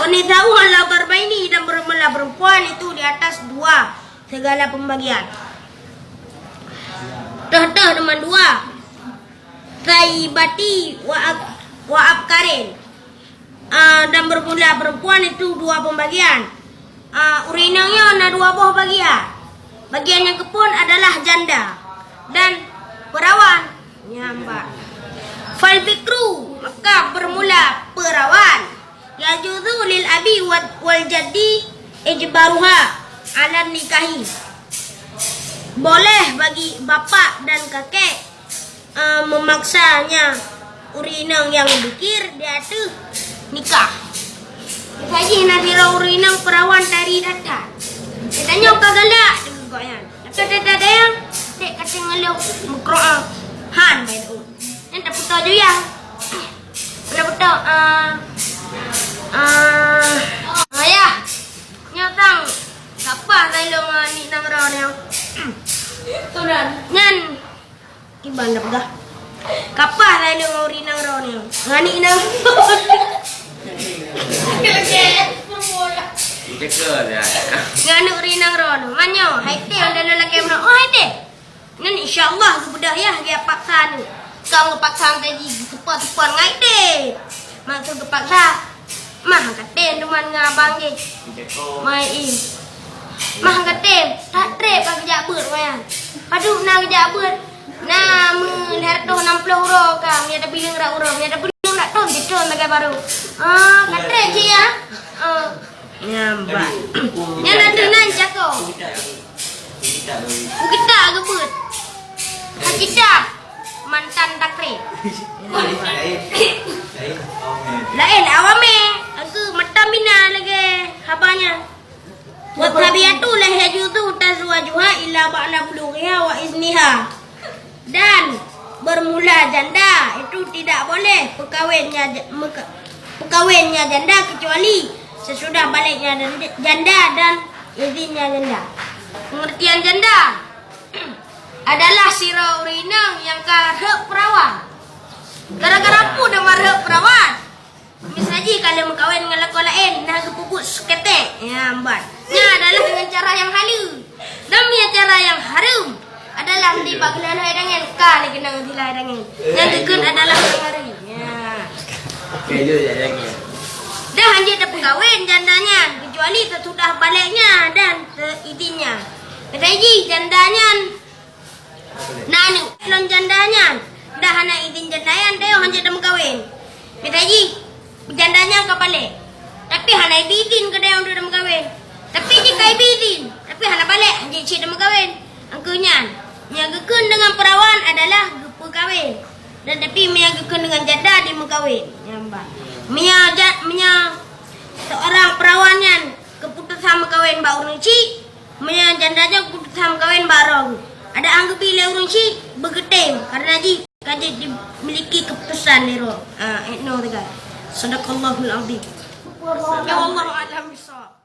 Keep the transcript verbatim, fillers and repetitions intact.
Nisa'u ala darbaini, dan bermula perempuan itu di atas dua segala pembagian. Teuh-teuh teuma dua. Saibati wa ab-, wa abkarin. Ah, dan bermula perempuan itu dua pembagian. Ah, ureueng inong nyoe na dua boh bagian. Bagian nyang keupon adalah janda dan perawan. Nyang ba. Fal bikru, maka bermula perawan. Yajuzu lil abi wa-, wal jaddi ijbaruha ala nikahi. Boleh bagi bapak dan kakek, eh, memaksanya ureueng inong nyang bikir di ateueh nikah. Miseujih na sidroe ureueng inong perawan dari Datan. Geutanyoe ka galak deungon gobnyan. Tapi teuh dayang, dek ka teungoh lheueh meukeureueng han bae daun. Nyan tapeutoe juyang. Tapeutoe, ah, ah, ayah. Nyoe tang, kapah tailong, ah, nik nanggroe nyoe. Nyan, kiban dah peugah. Kapah tailong ureueng nanggroe nyoe. Ngan nik nang-, ngan ureueng nanggroe nyoe. Manyoe, hai teh, udah lelaki meunan. Oh, hai teh. Nyan insya Allah geubeudoh yah geupaksa nyoe. Kong geupaksa tadi, geupaksa-paksa ngai deh. Maksud geupaksa, mah katem teuma ngon abang jih. Mai i. Mah katem, that treb ka geujak beuet nyan. Padub na geujak beuet. Na meu lhèe reutôh nam ploh uroe ka, meunyo tabileung rot uroe, meunyo tabileung rot thon, jithon lagèe barô. Ah, ka treb cit ya. Ah. Nyan, bah. Nyan ateueh nan cako. Bukita geubeuet. Hakikat mantan takrib. Laén awamé, aku mata mina lagèe haba nyan. Wa tabiatu la yajuzu tazwajuha illa ba'da bulughiha wa izniha. Dan bermula janda itu tidak boleh peukawennya ja-, meuka-, peukawennya janda kecuali sesudah baliknya dan-, janda dan izinnya janda. Pengertian janda adalah sidroe ureueng inong nyang ka rhot peurawan. Gara-gara peue teuma rhot peurawan? Miseujih ka lheueh meukawen ngon lakoe laén, na geupeubuet seuketek. Ya, mban. Nyan adalah dengan cara nyang haleue. Dan meunyo cara nyang hareuem adalah di bak geulahai tangan, ka lé keunong dilahai tangan. Nyang geukheun adalah nyang hareuem. Ya. Dah hanjeuet tapeukawen janda nyan, kecuali sesudah baliknya dan seizinnya. Miseujih janda nyan na aneuk lom janda nyan, dah hana izin janda nyan, tayong hanjeuet tameukawen. Miseujih janda nyan ka balek, tapi hana ibi izin keu tayong untuk tameukawen. Tapi jih ka ibi izin, tapi hana balek, hanjeuet cit tameukawen. Angkeu nyan, nyang geukheun deungon peurawan adalah geupeukawen. Dan tapi meunyo geukheun deungon janda, dimeukawen. Nyan bah. Meunyo ja-, meunyo seorang peurawan nyan keuputosan meukawen bak ureueng chik, meunyo janda nyan keuputosan meukawen bak droe, adak han geubi lé ureueng chik, beugeutem, karena jih ka jeuet dimiliki keuputosan lé droe. Ah, eh, no teuga. Sadaqallahul azim. Ya, wallahu a'lam bishawab.